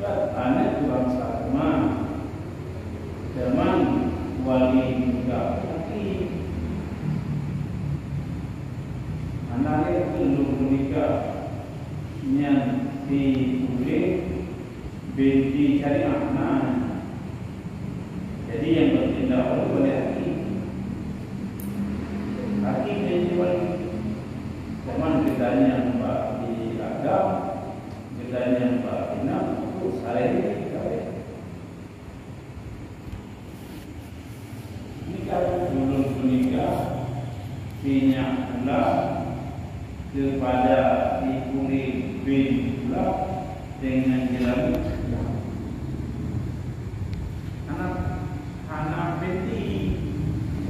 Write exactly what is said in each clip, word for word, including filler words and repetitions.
Aneuk bansa teuma, teuma wali juga hakim. Hana lé ulôn menikah nyan si ulée binti syariah na. Jadi nyang bertindak ulée wali hakim. Hakim jadi wali. Teuma geutanyong bak di agam, geutanyong bak inong, tu saleh jih kawin. Nikah ulôn peunikah si nyak pula keupada si Ulée bin pula deungon jeulamé. Hana, hana peti,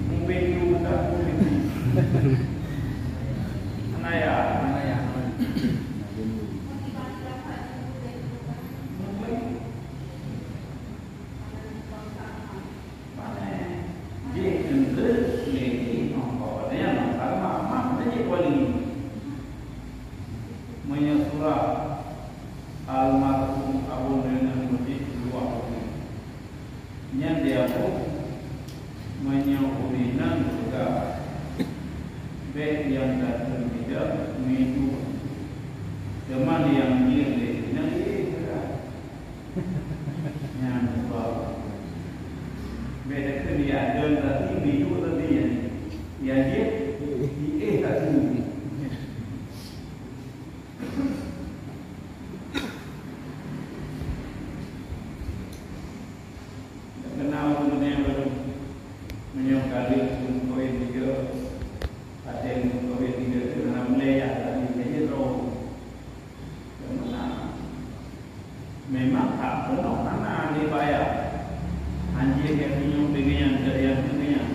mubedu meutakue peti. Hana ya, hana ya. Pane? Jih eunteuk lé jih mangko. Nyan sama, mah, mah, jih wali. Meunyoe surah almarhum Abu Nu'aim Al-Mujib dua puluh. Nyan dia pun meunyoe ureueng nan juga bèk nyang datang tidak minum. Teuma nyang jih lé nyan jih. Nyan sebab beda tu dia ada tadi, minggu tadi ya. Yang dia, eh, tadi. Kenal dunia baru. Menyokali koin tiga, ada koin tiga tu dalam leyak tadi, jadi roh. Memang, memang hak peunoh hana dibayar. Anjing nyang minyeuk deungon, nyang deungon.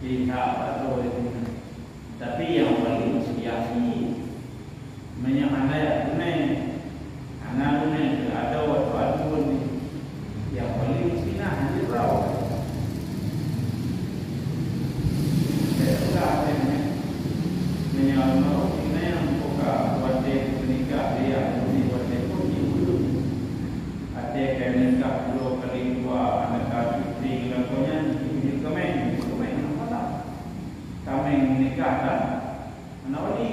Pihak atau deungon. Tapi nyang paling siap ni. Meunyoe hana jak tunai, hana tunai, ada waktu adu ni. Nyang paling Cina hana tahu. Saya sudah ada ni. Meunyoe almarhum Cina nyang buka watèe nikah dia, ni watèe pun ni dulu. Watèe ka nikah dua kali dua, aneuk istri lakoe nyan, itu kameng, itu kameng, apa tak? Kameng nikah kan? Hana wali.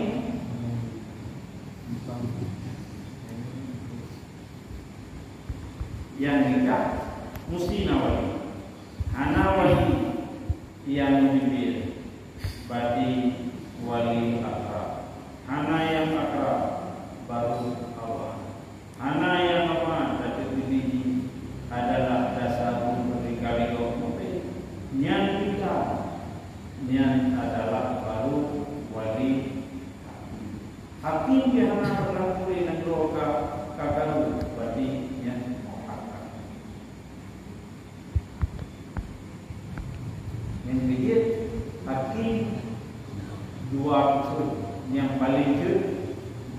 Nyang nikah musti na wali. Hana wali nyang meubimbéng, berarti wali akrab. Hana nyang akrab, baru awak. Hana nyang apa, tapi ini adalah dasar peunikah lé gob meubimbéng. Nyang nikah, nyan adalah baru wali. Hakim nyang hana peureulèe nanggroe ka, ka karu, berarti nyan muhakkam. Nyang keujeuet, hakim dua unsur nyang paleng jeuet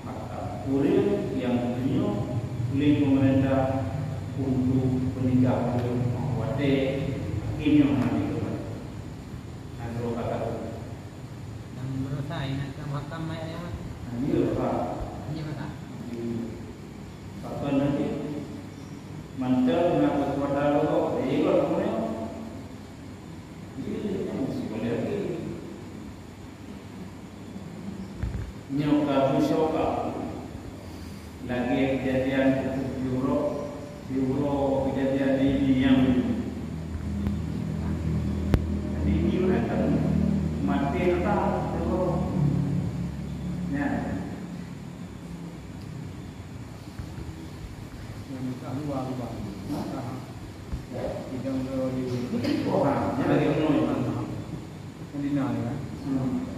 muhakkam. Ureueng nyang geutunyok lé peumeurintah untuk peunikah ureueng, watèe hakim nyoe hana jeuet. Nanggroe ka karu. Dan meurasa inan ka mahkamah ya. Iya, Pak. Iya, Pak. Iya. Pakon nanti mantap na kekuatan lo, iya, Pak. Iya, iya, masih boleh lagi. Nyoe ka beusoe ka. Lagèe keujadian di uroe, di uroe keujadian di, di nyang. Jadi, di ureueng kan maté rata, di uroe. Nyan. Nyang nikah luwa, luwa. Hah? Idang uroe di. Oh, ha, nyan lagèe uroe. Kan dina, ya? Hmm.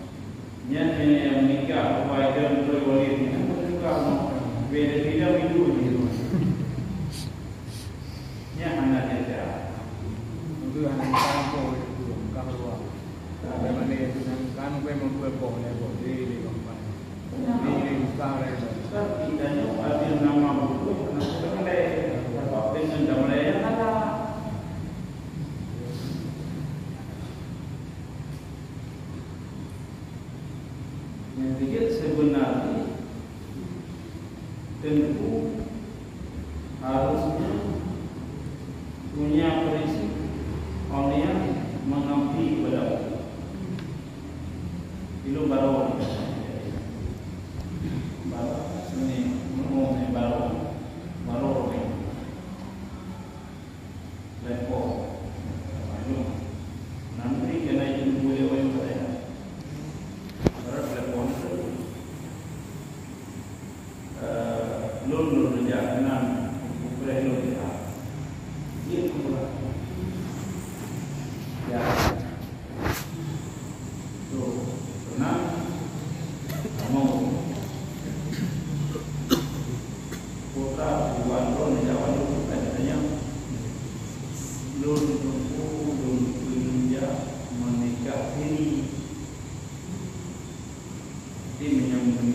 Nyan, nyan nyang menikah, rupa idang beutôi wali nyan, kan menikah, no. Beda-beda minggu ni. Nyan hana jeda. Itu hana nikah, nikah luar. Bagaimana itu, kan, kan, kan, membuat boh, ya, boh, di, di, di, di, di, di, Tapi tanyoe ada nama buku, nama sebenarnya. Sebab dengan nama lain ada. Nyang keujeuet seubeunarjih teungku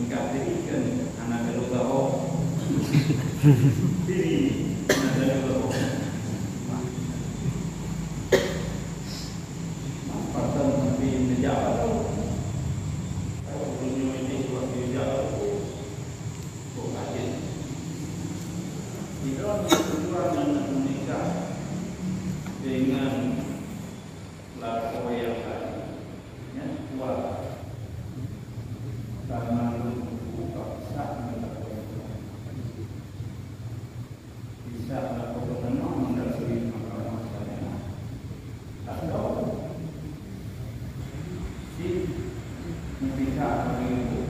Kafiri kan hana galo gaho. Diri hana galo gaho. Patong tapi neujak baroe. Kalau dunia ini buat neujak baroe. Kok kaget. Di dalam kehidupan yang menikah dengan lakoe nyang laén, nyan kuat. Karena lôn buka pisah ngon lakoe nyan. Pisah lakoe nyan memang mendasari mahkamah syariat. Atau si pisah bagi ibu,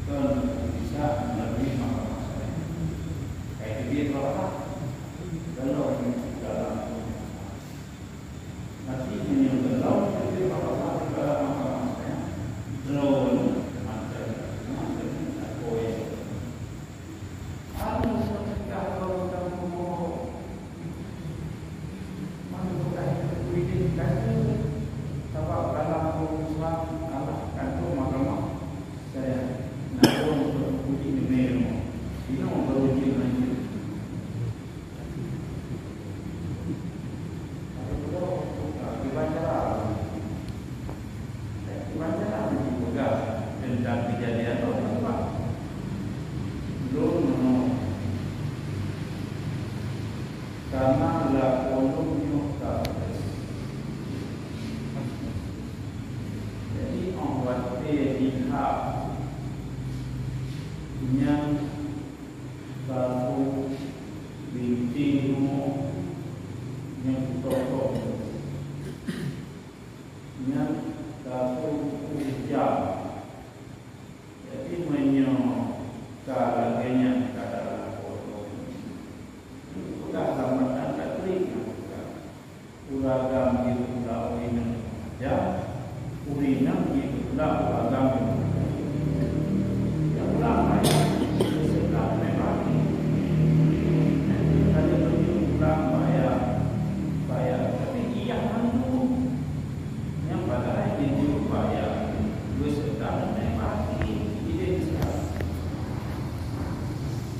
kon pisah melalui mahkamah syariat. Kayak dia berapa? Kalau dalam Tapi meunyoe lom, tapi bak Allah Taala maka-maka, lom, mantap, mantap, tak boleh. Anu, seketika lom dalam kubu, mana bukan kuitin kaki, sabab dalam urusan Allah kantor mahkamah, saya nak ureueng untuk puji nyoe. Inoe baru jeuet lanjut. Kiban cara, kiban cara jipeugah teuntang keujadian nyoe, lôn meunoe, kana lakoe lôn nyoe ka peugah. Jadi, óh watée jihab nyang Sapeue binti rumoh nyang putôh-putôh, nyang sapeue peuet jam. Jadi, meunyoe ka lagée nyan ka dalam foto, peugah lam matan ka klik nyang peugah. Ureueng agam jitulak ureueng inong jam, ureueng inong jitulak ureueng agam. Nyang ulang bayar, seukat meubatin. Tadi tu ulang bayar, bayar. Tapi iya hantu. Nyang padahai jijok bayar, beuseukat meubatin. Ideh seukat.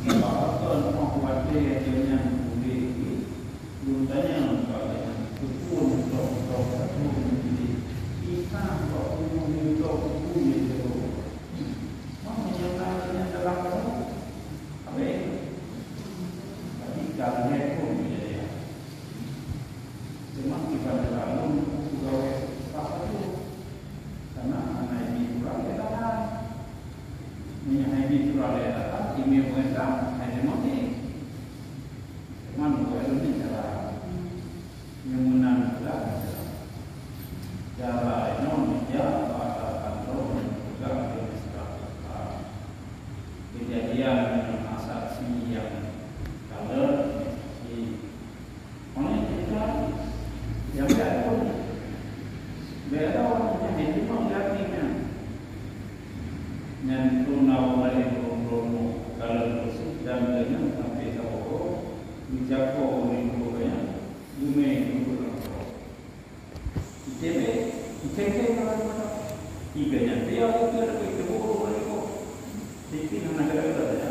Nyang bakal kon, oh, watée nyan udeb. Lôn tanyong bak gobnyan, "Keupeue meutoh-meutoh ka troh ngon ideh? Inan bak bumoe meutoh keupeue nyang jeuet?" Meunyoe na gobnyan dalam bumoe, habéh. Tapi ka lheueh phon kejadian. Teuma kiban lôn peugawée bak lôn, karena hana ibi surah lé tahan. Meunyoe hana ibi surah lé tahan, imeum peurintah, hai deungoe. Teuma ngon lôn ni cara nyang meunan peugah, cara nyoe meujak bak atasan droe nyang peugah lé masyarakat. Keujadian nyoe na saksi nyang kalon, saksi. Oleh kita, nyang bèk pun, bèk lom nyang hana jimong gaki nyan. Nyan pun na ureueng laén ureueng droeneuh kalon beusih dan deungon sampoe saboh, meujakoe ureueng nyan, geumè keuneuk lakoe. Itebe, itebe kalon meunan. Tiga nyan dia itu ada itu burung lagi kok. Siti hana gara-gara saja.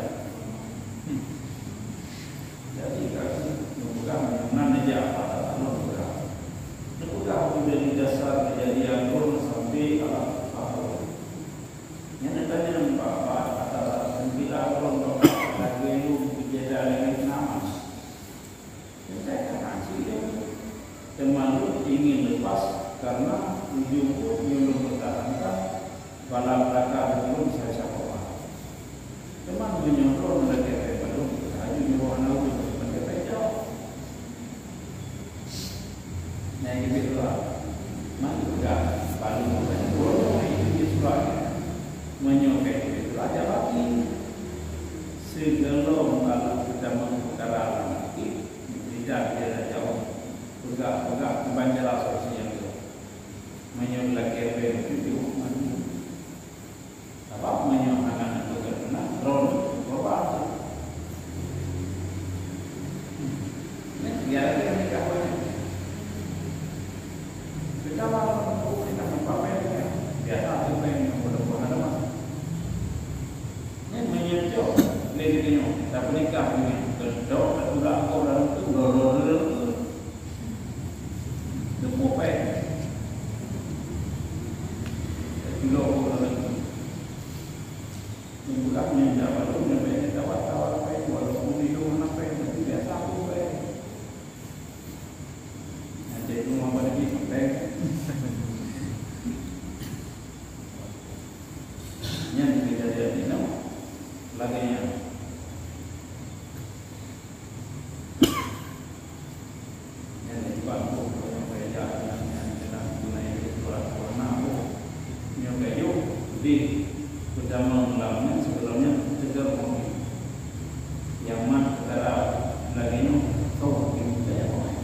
Jadi, kami memegang dengan meja apa tak tahu juga. Memegang udah di dasar kejadian pun sampai alam tahu. Yang ditanya bapak atas sembilan orang bapak lagi lu kejadian lagi nama. Teuntèe ka aksi lé, teuma lôn ingin lepas karena ujong buet nyang lôn peutahankan bala peuraka lôn sai saboh. Teuma meunyoe droeneuh lakèe péng bak lôn, laju nyoe hana ulôn lakèe péng jaweueb. Nyang jibeuet surat, mari peugah bak lôn, droeneuh jibeuet surat. Meunyoe ka jibeuet surat, jak bak lôn. Sigohlom ka lôn peutamong peukara lam até, Lidah dia dah jaweueb. Peugah, peugah, kiban cara solusi nyang jeuet. Meunyoe lakèe péng tujoh, mandi. Sabab meunyoe hana neupeugah meunan, droeneuh korban. Nyan, biar dia nikah banyak. Kita malam tu, kita main pamer, ya. Biasa tu main, bodoh-bodoh, ada mah. Nikah nyoe, keudroe teutudak gob lam teungku, rot-rot leueh. Teupeu péng. Teutudak gob lam teungku. Teutudak nyan jak balom, nyan péng tawar-tawar péng, walaupun ilôn hana péng, tapi biasa aku péng. Nyan cek rumah pada kita péng. Nyan keujadian inoe lagèe nyan. Nyan akibat boh nyang raja nyan, nyan keunan guna ilée surat warna boh. Nyoe kayu di peutamong lam nyan, sigohlom nyan teuga mobil. Nyang mat peukara lagèe nyoe, soe nyang teuga mobil.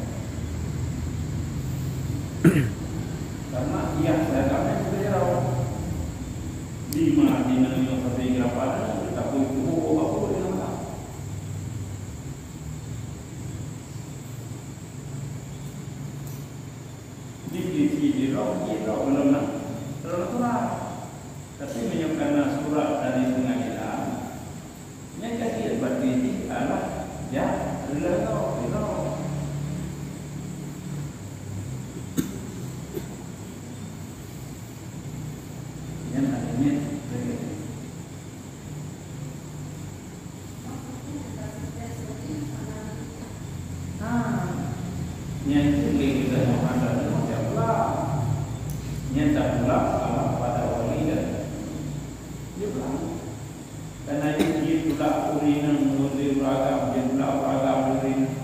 Karena ia seragam nyan teuga jaroe. Di ma di nanggroe sabe geurapan, tapi kubu-kubu aku di nama. Di sisi di roh, di roh belum na, belum natural. Tapi meunyoe kana surat dari pengadilan, nyan ka jeuet berarti jih alah jak rila roh, rila roh. Nyan artinya lagèe nyan. Ha. Nyan cit lé geutanyoe hana teurimong jak pulang. Nyan tapulang salam pada wali dan jih pulang. Karena jih, jih tulak ureueng inong, ureueng agam, jih tulak ureueng agam, ureueng inong.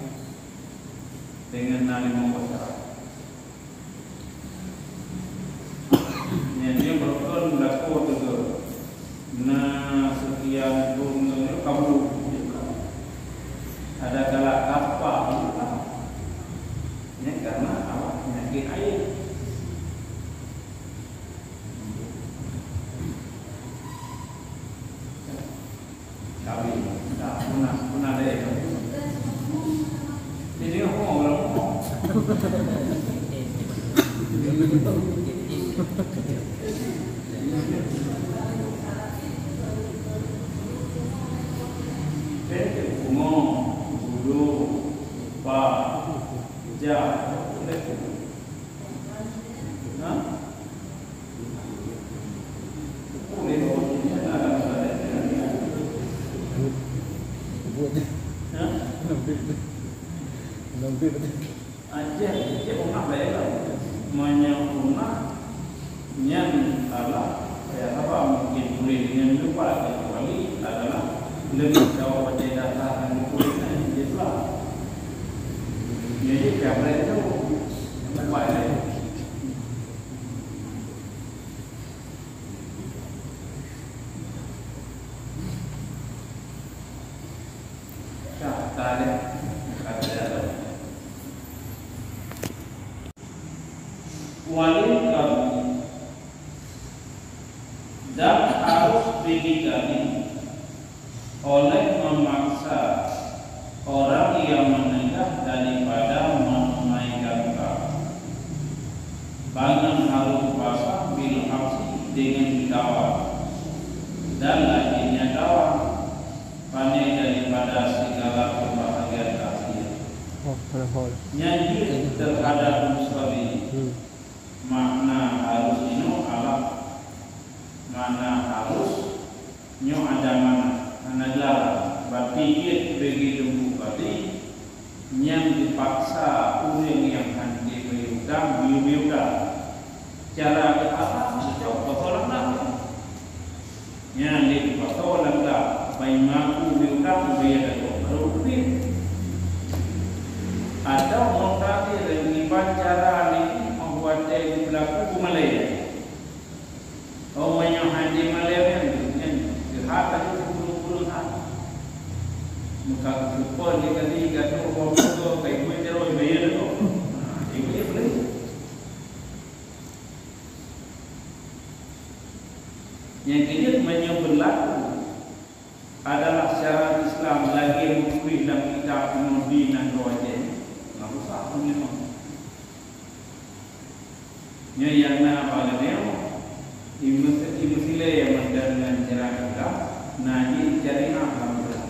Dengan na limong boh syarat. Nyan, nyan beurukon lakoe teugor. Na seukian thon nyoe kabru. Ada galak kapal. Nyan karena awak penyakit air. Tapi, tak pernah, pernah ada yang jadi apa orang ngomong. Jadi, ngomong, dulu, lupa, hujan, boleh. Ha? Boleh bawa dunia dalam keadaan. Ha? Aceh, Aceh rumah lain lah. Meunyoe rumah nyan salah, ya, apa, mungkin boleh dengan lupa, kecuali adalah lebih jauh pada dasar dan boleh, nah, dia pula. Jadi, pihak lain tu, lupa lain. Walil qadhi, dan harus bagi kami oleh memaksa orang yang menegah daripada menunaikan qadha. Bangun harus puasa bil habsi dengan ditawar, dan lazimnya tawar, pandai daripada segala pembahagian takdir. Oh, pada hol. Nyan jeuet terhadap musalli. Hmm. Makna harus inoe alah. Makna harus nyoe ada makna, hana dilarang. Berarti jeuet bagi teungku qadhi nyang geupaksa ureueng nyang han tém bayeu utang, bayeu, bayeu utang. Cara geupaha, geucok bak ureueng laén. Nyan lé geupasoe lam glah, bai maku bayeu utang, bayeu lagoe, baru geubri. Atawa meutakdir iban cara lé, meubuet teuh beulaku beumalée. Oh, meunyoe hana malée nyan, nyan geuhat laju sikureueng-kureueng that. Meuka geuseupôt lé kadi gadoh bak muka, ka ibu jaroe ibayeu lagoe. Ha, ibu boleh. Nyang keujeuet meunyoe beulaku adalah syarat Islam lagée meutuléh lam kitab Ulumuddin nyang dua jih. Nah, usah pun memang. Nyoe nyang na apa geutanyoe, imeusilée mantong ngon cara Islam, na jih syariat alhamdulillah.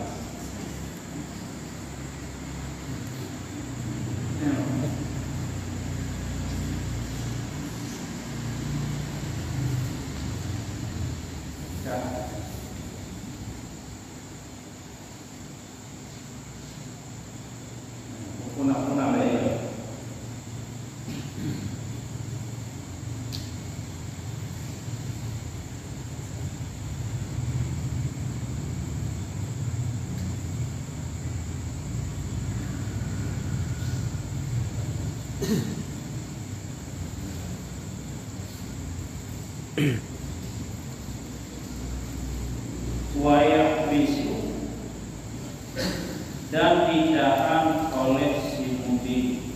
Punah-punah lé. Wayah bisu dan ditahan oleh si mudi,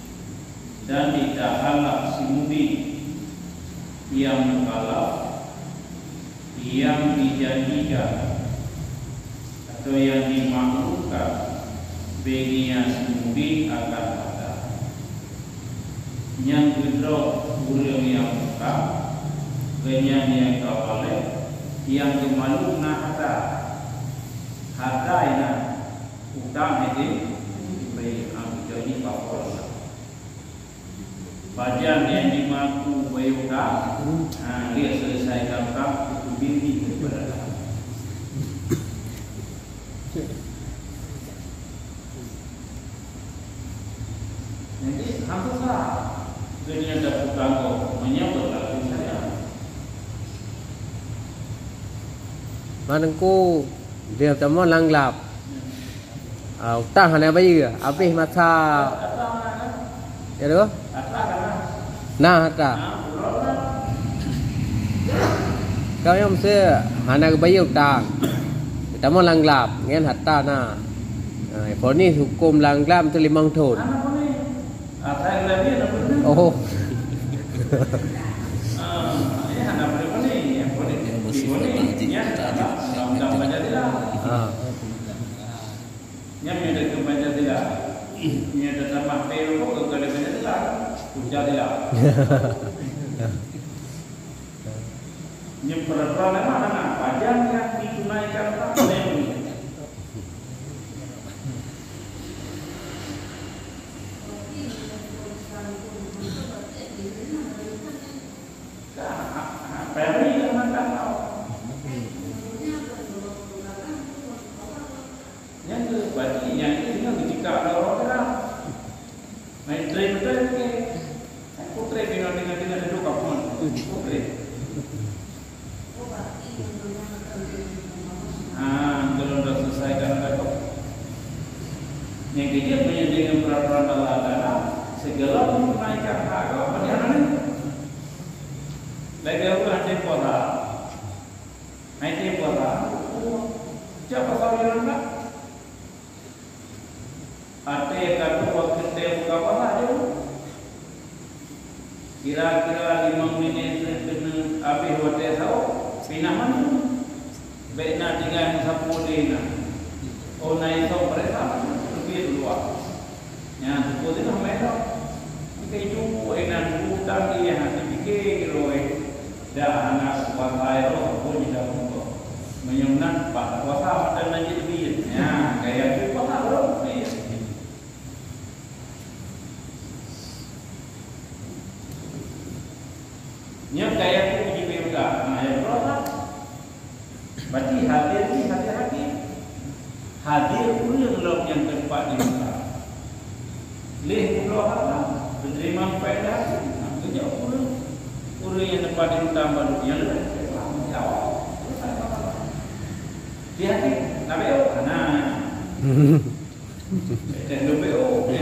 dan ditahanlah si mudi yang mukallaf yang dijanjikan atau yang dimaklumkan bagi si mudi akan harta. Nyang keudroe ureuëng nyang utang, keu nyang nyang ka balek, nyang geumalum na harta. Harta nyang utang itu, baik, ambil jadi apa? Pajan nyang dimaku bayoe ka, ha, lheueh selesai ka, ka, kutu diri daripada Allah. Jadi, hampir salah. Dunia dah putang kau, menyambut lagu saya. Mana ku, dia teman langglap. Ah, utang hana bayeue, habéh masa. Ya tu? Nah, harta. Kau nyang mesti hana bayeue utang. Tamong lam glab, ngon harta na. Ah, ponis huköm lam glab tu limong thon. Oh. Ah. Nyan meunyo teuka Pancasila. Meunyo teutamah P O K, keu Pancasila. Pancasila. Nyan peraturan memang hana. Pajan nyang ditunaikan tak boleh. Ka, ha, ha, peri yang makan tau. Nyan tu, berarti nyan tu dengan ketika ada orang kena. Main tren betul ke? Aku tren dengan, dengan, dengan duduk kampung. Aku tren. Ah, kalau dah selesai kan ada tu. Yang kejap punya dengan peraturan Allah Taala, segala pun menaikkan harga, apa dia ni? Lagi aku ada kuasa. Hai teuh puasa, jak pasal jalan dak? Até ka dua keuntée buka puasa jeuet. Kira-kira limong minét keuneuk habéh watée sahô, pinah mandum. Bék na tinggai meusapeue lé na. Oh, na isong peuriksa, leubeh luwa. Nyan, teupeu teuh meunoe. Mungken ju inan guru tadi nyang hana jipike keudroe. Dah hana kuasa roh pun jidong muka. Meunyoe nan bak kuasa mata najib leubeh. Nyan, gaya tu kuasa roh leubeh. Nyan gaya tu jibeuka. Nah, nyang keudua. Berarti hadir ni hadir hadir. Hadir ureuëng lom nyang teumpat di muka. Leh uroe haba, peuneurima faedah hadir. Nah, geujak ureuëng, ureuëng nyang teumpat di muka baru nyang leubeh. Di hati, na B O, nah. Dan leubeh, oh, nah.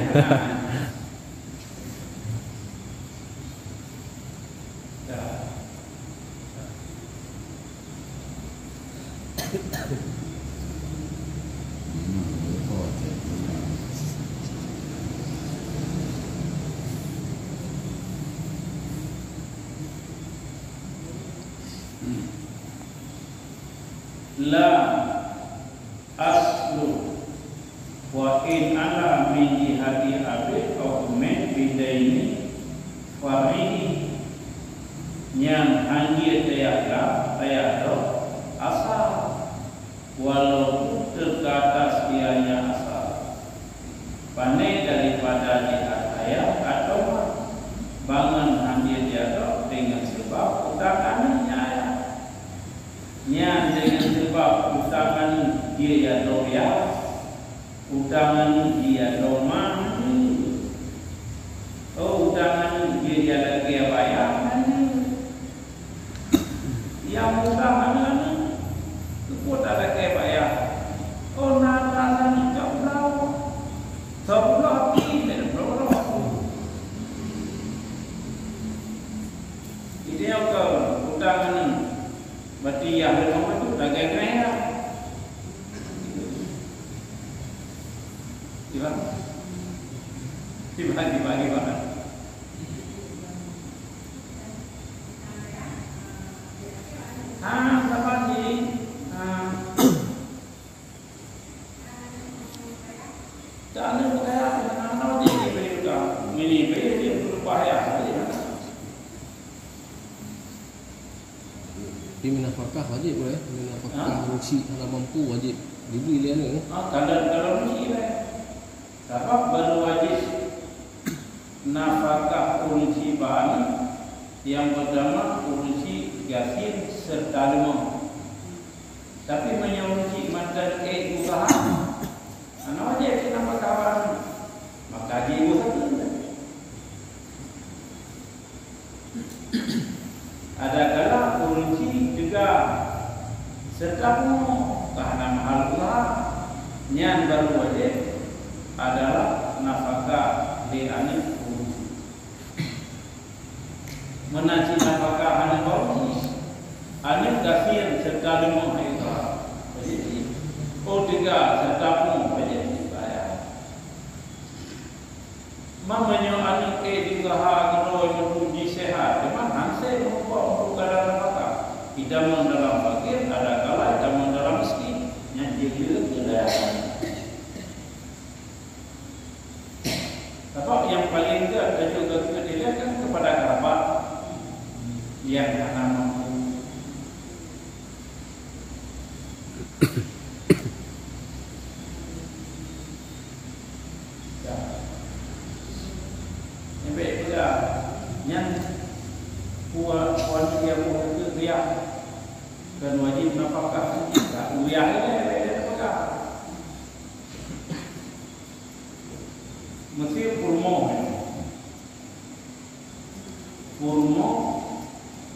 Ya. La aslu. Wa in ala min jihati abi au min bidaini faridi, nyang hana teuyak la, teuyak droe asal, walaupun teuka atas ianya asal. Pane daripada jihat ayah atawa bangon hana teuyak droe dengan sebab utang aneuk nyan ayah. Nyan lé jih ya doya, utang aneuk jih ya doma, oh, utang aneuk jih ya lakée bayah, nyang utang aneuk-aneuk, keupeue talakée bayah, oh, na rasa nyang cok blau, cok blau pih lé blau. Jadi, nyang keu utang aneuk, berarti ya leumo beutôi lagée-lagée ya. Tiba? Tiba, tiba, tiba. Ah, saban jih. Ah. Tak ada budaya, mana dia beri utang. Ini beri dia berubah ya. Tapi minafakah wajib, eh? Minafakah, ha? Ureueng chik hana mampu wajib dibri lé aneuk, eh? Ah, kalau, kalau ureueng chik, eh. Sabab baru wajib nafakah ureueng chik bak aneuk, nyang pertama ureueng chik gasien serta leumo. Tapi meunyoe ureueng chik mantong ék usaha, hana wajéb cit nafakah bak aneuk, maka jiôh sapeue. Adakala ureueng chik teuga serta pungo ka hana meuhal usaha, nyan baru wajéb adalah nafakah lé aneuk ureueng chik. Meunan cit nafakah aneuk bak ureueng chik, aneuk gasien serta leumo hai usaha, wajéb cit. Oh teuga serta pungo, wajéb cit bayar. Ma meunyoe aneuk ék jiusaha keudroe meunurot jih seuhat, teuma hana sép meunyoe untuk kadang nafakah. Itamong dalam fakir, adakala itamong dalam miskin. Nyan jeuet-jeuet keu daya. Sabab nyang paleng gét tajok keu keudilekan kepada kerabat nyang hana mampu. Ya. Nyang bèk peugah, nyan puan, puan dia pun keu dia. Kan wajib nafakah. Tak uyah lé, lé, lé peugah. Meusti peurumoh. Peurumoh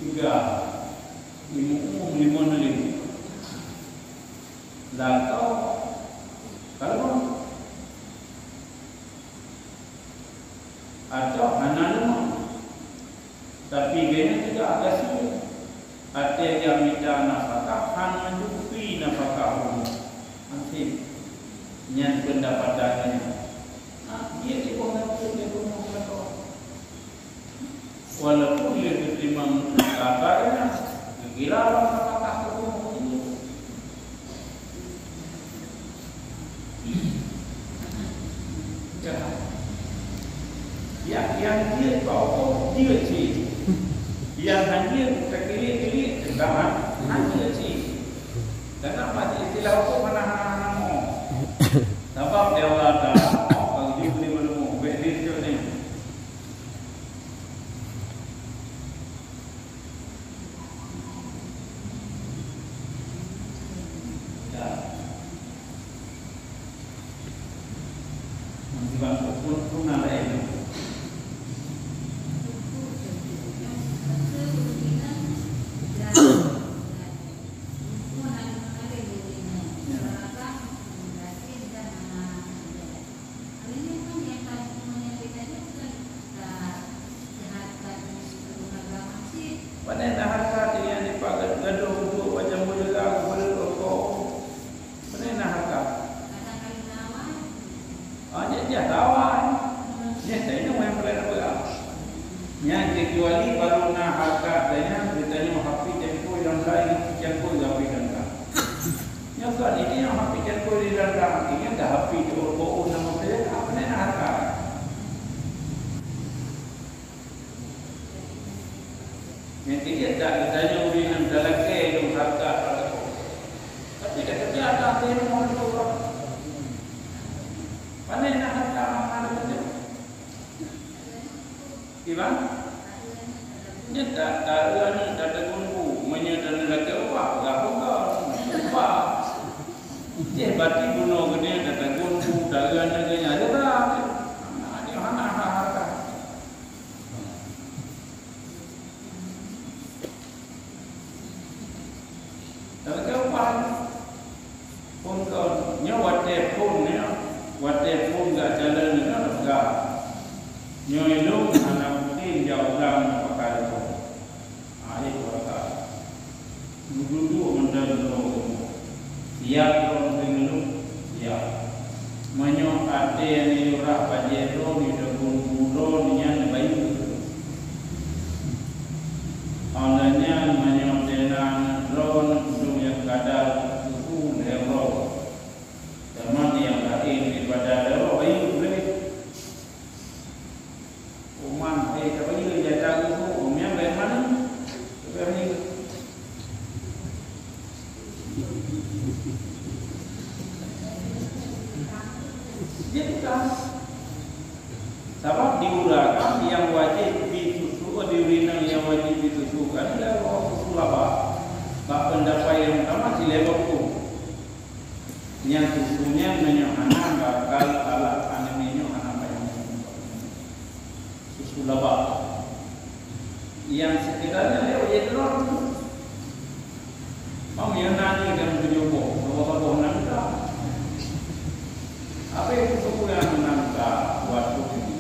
tiga, lima, umum lima enam. Lakoe kalau atau hana leumo. Tapi gobnyan teuga gasien. Até nyang mita nafakah hana mencukupi nafakah ureueng. Maksud nyan pendapatan nyan. Ha, dia di bawah ngatur dia pun nafakah. Walaupun dia terima katanya, gila nafakah ureueng. Ya, nyang jeuet bak huköm jeuet cit. Nyang hana jeuet takliek-kliek teuka hana jeuet cit. Karena masih istilah huköm hana, hana, hana mo. Sabab di Allah Taala mo ka geujok lé meulumu, bèk jeuet cit nyan. Pane na hareuta nyang dipagat gadôh untuk macam bujang geubeureuet rukok? Pane na hareuta? Ah, nyan, nyan lawan. Nyan, nyan, nyan, nyan, nyan, kecuali baru na hareuta, dan nyan geutanyoe hapit cangkôi lam kai, cangkôi hapit lam kai. Nyoe kon ini nyang hapit cangkôi di dalam, ini dah hapit di ureueng nama saya, apa ni nak harta? Nyang ketiga dah ditanya ureueng nyang dah lakée lom harta pada kau. Tapi dah kerja dah tengok orang. Mana nak harta mana tu? Kiban? Nyan tak tahu anu, tak tahu nunggu. Meunyoe dan lagèe ubah, ubah. Ubah. Jih bati bunoe geude tatagun bu taeu aneuk geuh nyan, ada dah. Aneuk hana harta. Tapi keu upah phon kon, nyoe watèe phon nyoe, watèe phon gak jalan nyoe peugah. Nyoe lôn hana mungken jak u gang pakai phon. Hai warga, duduek mantong droe. Siap droe keu lôn? Siap. Meunyoe até nyang lurah bajèe droe, nyoe bunoe nyan bayeue. Óh lheueh nyan meunyoe teunan droe, udong nyang kada teupeu lhèe uroe. Teuma nyang laén daripada droe bayeue ulèe. Uman, eh, tapi dia jatah guru, umian dari mana? Tapi apa ni? Dia tukang. Sabab di ureueng nyang wajéb jisusu, di ureueng nyang wajéb jisusu kan adalah susu laba. Bak pendapat nyang utama sileh bak hukum. Nyang susu nyan meunyoe hana bakal salah, aneuk nyoe hana payah. Susu laba. Nyang sekedar nyan lewat je droe. Mam nyang na ni dan tujoh boh, saboh-saboh nangka. Apa itu suku yang nangka waktu ini?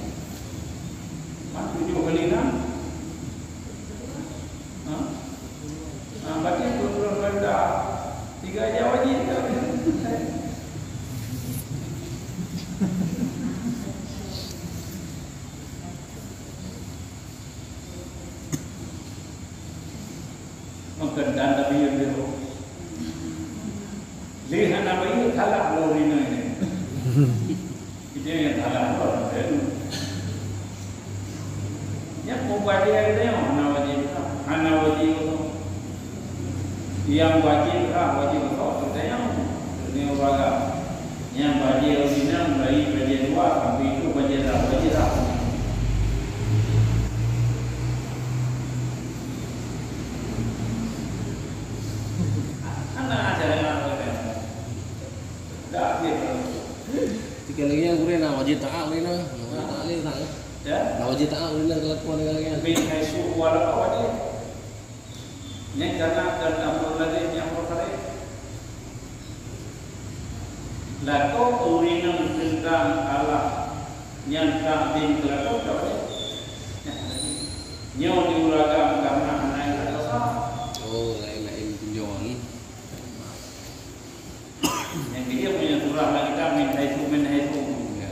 Mam tujoh kali enam? Ha? Ha, berarti dua puluh kali dah. Tiga aja wajib kan? Maka dan tapi yang dia. Lé hana bayeue salah lôn ringai nyoe. Kita nyang salah lôn ringai. Nyan peubajèe nyoe hana wajéb, hana wajéb. Nyang wajéb rhah, wajéb beutôi, kita nyang ni urang. Nyang bajèe ringai, bajèe dua, sampai itu bajèe rhah, wajéb rhah. Hana ajaran apa kan? Dah dia. Tiga lagi yang gurih na wajib taat ni na. Na wajib taat ni na. Ya? Na wajib taat ni na kelakuan tiga lagi. Min haitsu khalaqaka wajib. Nyan karena dan amrul ladzi yang berkait. Lakoe ureueng teuntang Allah nyan takzim keu lakoe tak boleh. Nyoe diuragam karena hana rasa. Oh, lain-lain tunjuk ni. Nyang ketiga punya surah lagi kan min haitsu, min haitsu. Ya.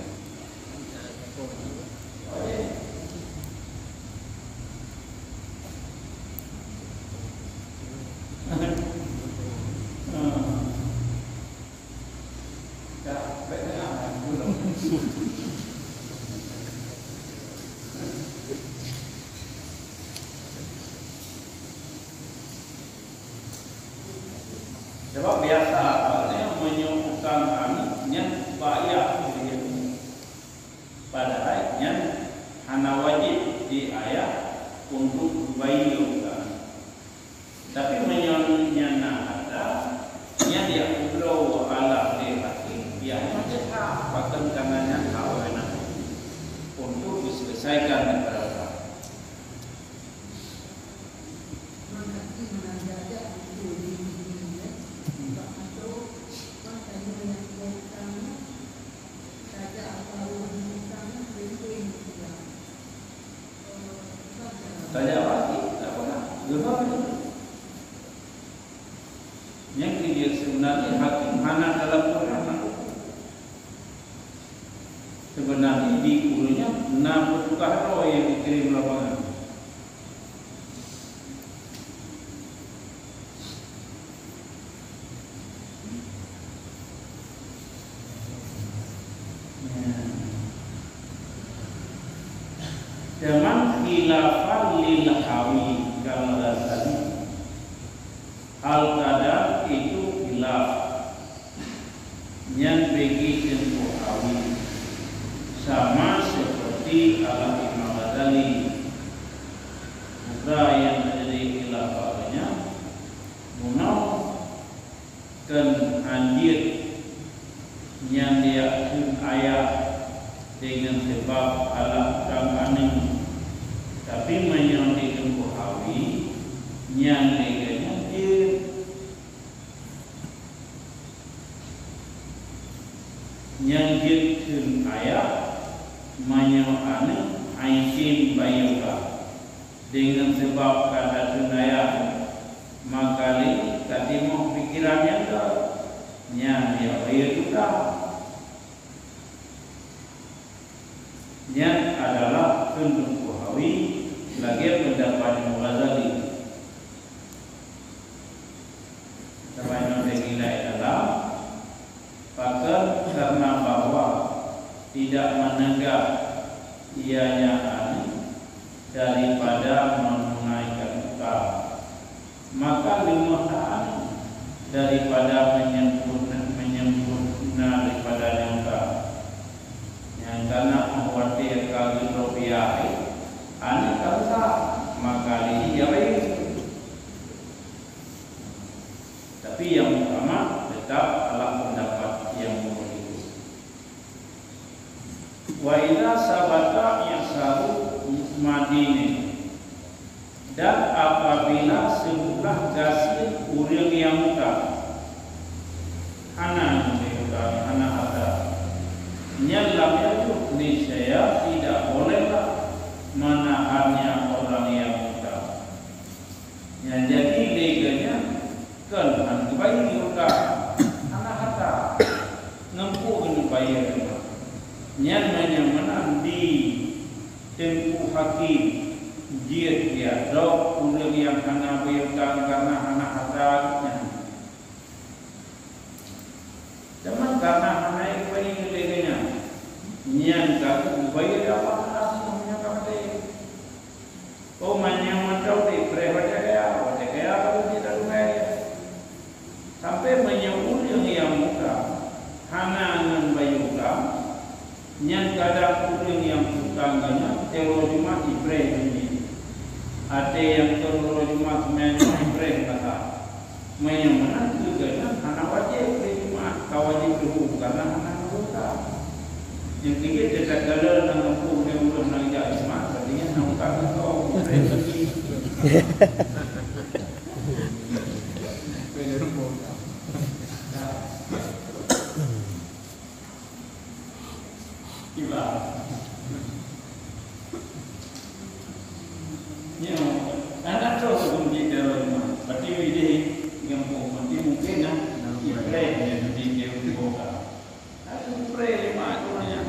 Sabab biasa, maksudnya, meunyoe utang aneuk nyan bayar. Padahai nyan hana wajib di ayah untuk bayeue utang. Tapi meunyoe nyan na harta, nyan jak peubloe Allah lé hakim, ya, nyan hak, bahkan karena nyan hak ureueng untuk diselesaikan perkara. Tajak lagi, tak pernah. Geuhôi. Nyang keu jeuet seubeunarnya hakim hana talaporan. Seubeunarnya di ureueng nyan na peutugaih droe nyang geukirém lapangan. Teuma khilafan lil hawi kal Ghazali. Al-Qadar itu khilaf. Nyan bagi Teungku Hawi. Sama seperti ala Imam Ghazali. Bukan yang terjadi khilaf padanya. Bunoe kan anjeut Nyan diyak kheun ayah deungon sabab alah utang aneuk. Tapi meunyoe di Teungku Hawi, nyan lagée nyan jeuet. Nyan jeuet kheun ayah, meunyoe aneuk haitem bayeue ka. Deungon sabab ka takheun ayah, maka lé ka timoh pikeran nyang ka, nyan ya bayeue utang. Nyan adalah kheun Teungku Hawi lagée peundapat Imam Ghazali. Sama nyoe teuilai dalam, pakon karena bahwa tidak menegak ianya aneuk daripada menunaikan utang, maka leumoh that aneuk daripada menyempurna, menyempurna daripada nyang utang. Nyang kana óh watée ka geudroe biaya, aneuk ka rusak, maka lé jih ya bayeue. Tapi nyang utama teutap alah peundapat nyang muphom itu. Wa idza sabata i'saru madinin, dan apabila seubulah gasien ureuëng nyang utang, hana ngon utang, hana hareuta, nyan lam yajuz, niscaya tidak bolehlah menahannya orang yang utang. Nyan jadi lé geuh nyan kon han geubayeue utang, hana hareuta, ngon peue keuneuk bayeue teuma. Nyan meunyoe meunan di Teungku Hakim jeuet jak drob ureuëng nyang hana bayeue utang kareuna hana hareuta nyan. Teuma kareuna hana ié bayeue lé geuh nyan, nyan ka geubayeue dakwah asli nyang ka maté. Oh, meunyoe mantong dipreh watée kaya, watée kaya baru jiteurimong. Sampai meunyoe ureuëng nyang utang hana ngon bayeue utang, nyan kadang ureuëng nyang utang nyan teuro Jumat ipreh nyan. Até nyang teuro Jumat seumayang Jumat ipreh masa. Meunyoe meunan keu geuhnyan hana wajéb lé Jumat, ka wajéb duhô, kareuna hana anggota. Nyang keu jeuet teuka lé nyang muphom lé ureuëng nyang jak Jumat, berarti nyan hana utang keu kau. Kiban. Nyoe, anak tu pun di dalam rumah. Berarti idéh nyang pun mungkin, mungkin lah. Ibrahim yang di dia buka. Aku pray lima tu nya.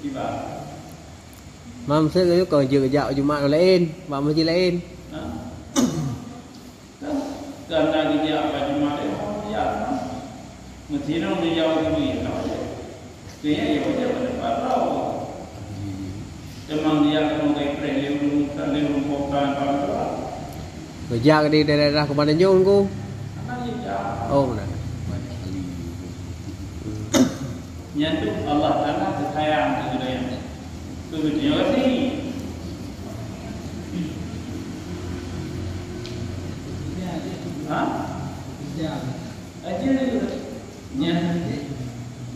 Kiban. Mam, saya kau jeuet jak Jumat laén, bak masjid laén. Ha? Kan, kan lagi dia apa Jumat dia, mau dia. Mesti nong dia jauh dulu ya, tak boleh. Kayaknya ya boleh pada parau. Memang dia kan mau kayak pre, dia belum, kan dia belum bukan parau. Beujak di daerah Kubantanjong ku. Anak dia jauh. Oh, benar. Nyan tu Allah Taala teusayang keu geutanyoe. Keu geutanyoe gasien. Ha? Aja. Nyan,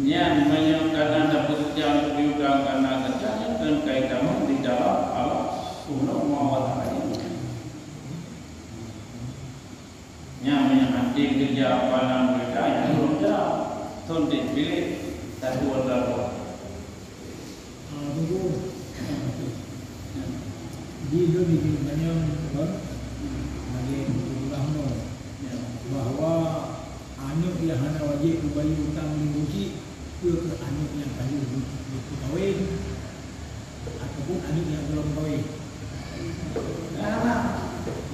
nyan meunyoe kana dapeuseujang keu piutang kana gata, nyan keukai tamong di dalam Allah Subhanahu wa Taala. Nyan meunyoe hana keureuja bana meureuka, nyan lôn cara. Thon teuh piléh satu atau dua. Ah, tunggu. Di lôn di geutanyoe, kan? Lagèe peugah nyoe, bahwa aneuk nyang hana wajéb geubayeue utang lé ureueng chik, peu kheueh aneuk nyang ka lheueh geupeukawén, ataupun aneuk nyang gohlom kawén. Nah,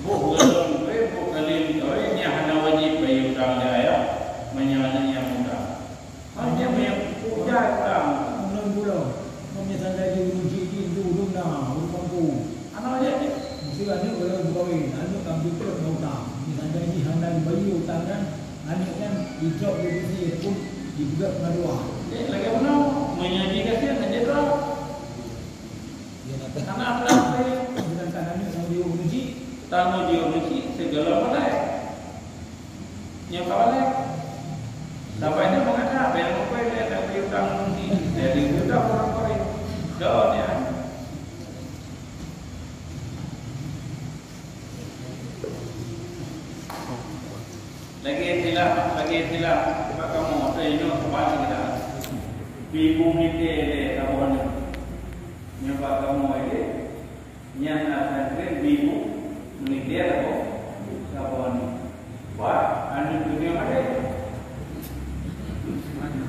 boh gohlom kawén, boh ka lheueh kawén, nyan hana wajéb bayeue utang lé ayah, meunyoe aneuk nyang muda. Hanya meunyang puja utang, ulôn bulo. Meunyoe sandai di ureueng chik jih, di ureueng na, ureueng mampu. Hana wajéb. Mesti aneuk gohlom kawén, aneuk ka meututoe bak utang. Meunyoe sandai jih hana jibayeue utang nyan, aneuk nyan jicok di bisi ataupun jipeugöt ngon dua. Eh, lagèe meunoe, meunyoe jih gasien, hana jadwal. Hana peurasai, sedangkan aneuk tanggung jaweueb ureueng chik, tanggung jaweueb ureueng chik, Ya, bak kamoe, eh, nyoe saban kita. Bimbu nite lé saboh nyoe. Nyoe bak kamoe lé. Nyan akan keu bimbu nite saboh, saboh nyoe. Wah, anu dunia maté.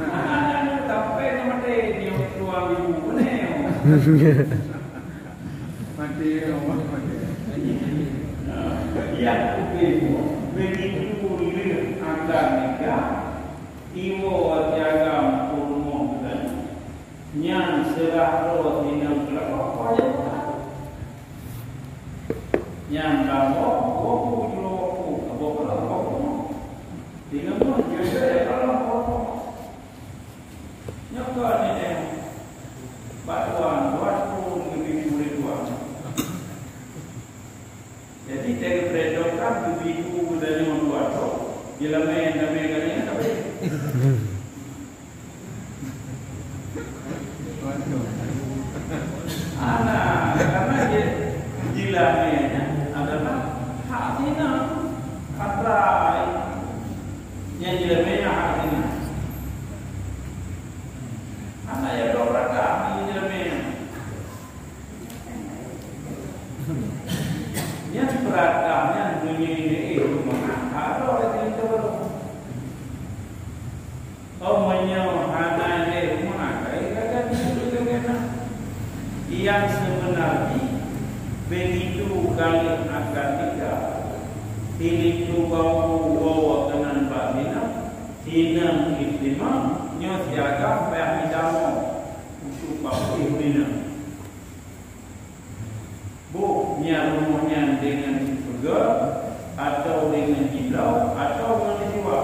Anak-anak nyoe sampai ke maté, nyoe tuan bimbu mana nyoe? Mati, Allah mati. Yang ketiga, begitu lé akan nikah, iwoe siagam u rumoh bulan, nyan seurah droe sinan keulakoe, apa nyang buka? Nyan kamoe, woku jroe woku, kamoe keulakoe. Singoh nyoe jeuet ya kalau woku. Nyoe keuneuk bak tuan, dua thon geubri murit tuan. Jadi, dari predokan geubri ku geutanyoe dua thon, jeulamé damé kali nyan tapi. Ana, karena je-, jeulamé nyan adalah hak zina. Kata nyang jeulamé nyan hak zina. Hana ya dua beurata nyan jeulamé nyan. Nyan beurata nyan bunyi ni, eh, rumah. Ada orang yang tahu. Oh, meunyoe hana lé rumah, kai gaga dulu gaga na. Yang sebenarnya begitu kali akan nikah, silitu bau woe keunan bak zina, sinang istimam, nyoe siaga payah midamoe untuk bau zina. Boh nyan rumoh nyan deungon peugöt, atau deungon jibloe, atau ngon jiwa.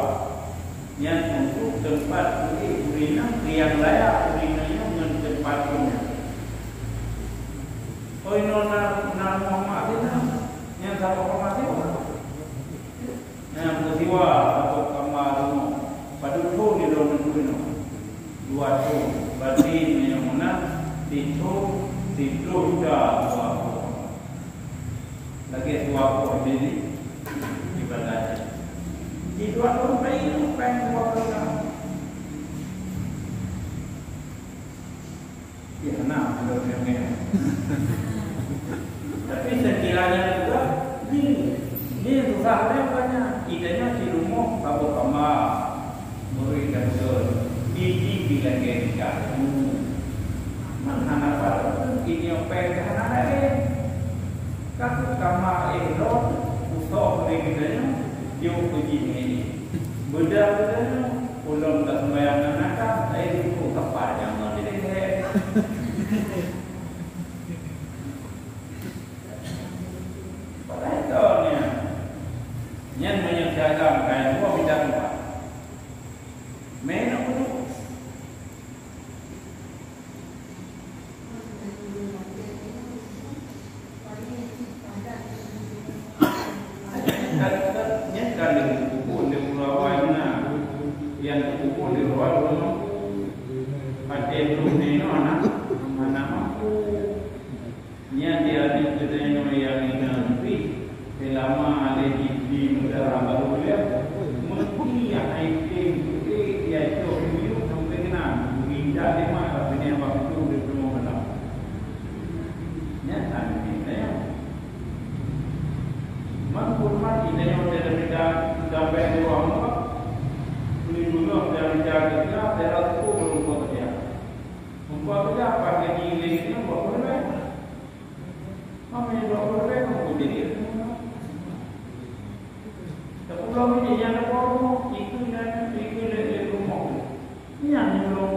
Nyan untuk teumpat keuneuk ureueng nyang layak ureueng nyan ngon teumpat nyan. Oi, nona, na rumoh mak zinah, nyan saboh mak zinah. Nyang keusiwa saboh kama rumoh, padub thon di lôn neutui nyoe? Dua thon. Berarti meunyoe meunan, sithon siploh juta dua boh. Lagèe dua boh di, di Banda Aceh. Di dua thon pai nyoe, pai dua boh. Ya, nah, ada yang. Tapi sekiranya juga, ni, ni susah dia banyak. Idanya di rumah, bawa kamar, murid dan betul. Ini bilangnya nikah. Man hana apa, ini apa yang hana lagi. Takut kamar, eh, lo, usah boleh kita ni, dia uji ni. Beda-beda ni. Ulôn ka sumbayang ngon nakam, ai, teupeu teumpat nyang ngon di leher. Padahai kon nyan. Nyan meunyoe siagam kain dua mita teumpat. Meunan peuduek. Nyan ka lheueh geupeuphon lé uroe awai meunan. Nyang geupeuphon lé uroe awai meunan. Watèe lôn nyoe hana, hana mampu. Nyan di ateueh geutanyoe nyang inong pih, seulama lé Jibli meudarah barô lheueh, meuki nyang até puteh, ya cok miyueb sampoe keunan, meuginjak lé mak, tapi nyan bak pintoe lé peurumoh malam. Nyan hana mita nyan. Man phôn mat geutanyoe dalam mita sampai di ruang muka. Ni guna dalam mita kerja, dalam tu belum bekerja. Muka kerja apa gaji lagi ni buat pegawai. Mama yang buat pegawai, kamu jadi. Tapi kalau ini yang ada rumah, itu yang itu lagi rumah. Yang belum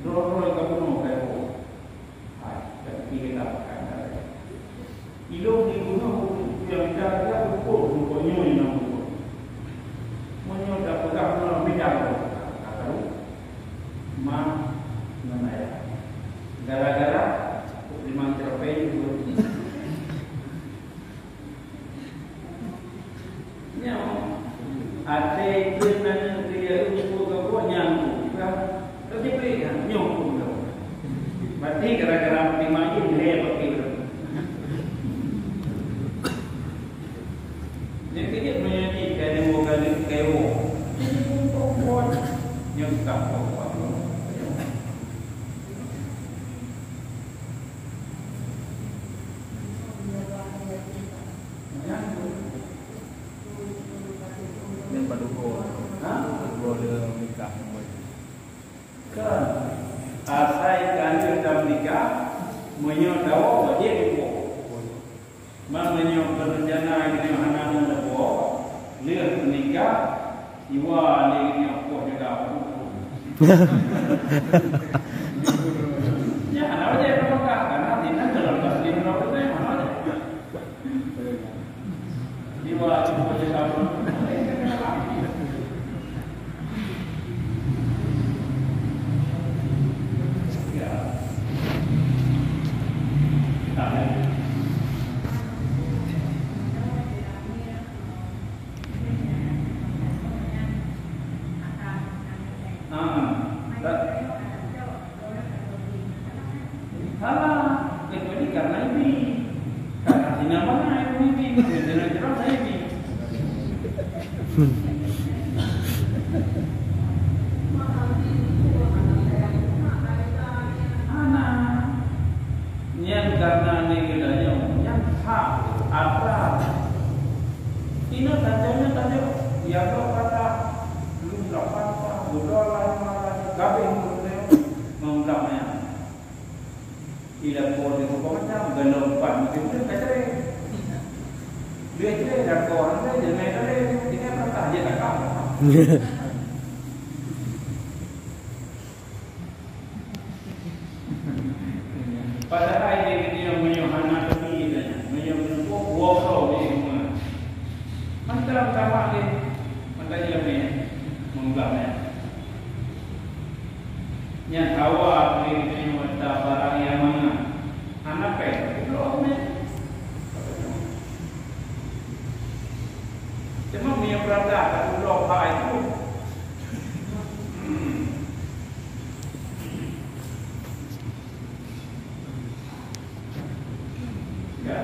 dua-dua kamu mau kayak Hai, tapi kita makan dah. Ilong di gunong, yang jaga ukur, ukur nyoe yang ukur. Meunyoe dah peugah ngon bidang, tak tahu. Ma, ngon ayah. Gara-gara, memang cerpen itu. Nyoe, até keu nanggroe keu Yahudi peue geubuet nyan, ka, ka Jibril nyan, nyoe peue geubuet. Berarti gara-gara meunyoe lé bak Jibril. Nyan keuh jeuet meunyoe jih ka deungoe ka lheueh keu woe. nikah, meunyoe tawoe wajéb ipoh. Man meunyoe beureuncana geutanyoe hana meuwoe, lheueh nikah, iwa lé geutanyoe poh jaga. Ya, hana wajéb meunikah, karena sinan dalam taslim hana wajéb. Salah, kecuali karena ini. Karena sina mana yang ini, sina jelas saya ini. Mana? Nyan karena ini geutanyoe, nyan hak atra. Ina tajamnya tajam, ya Allah kata, belum dapat, udah lah, malah, kabeh, belum, belum, belum, Ila po di rupa macam, galom pan mungkin pun tak cari. Dia cari, dan ko orang dia, dia main kali, dia kan tak, dia tak tahu. Padahal dia kata yang meunyoe hana lagi dia tanya, meunyoe meunyoe po, dua kau ni semua. Mantap sama dia, mantap dia ni, menggam ya. Nyan hawa lé geutanyoe meuta barang nyang mangat. Hana péng, bloe mé. Teuma meunyoe peurata ka bloe hai tu. Hmm. Ya.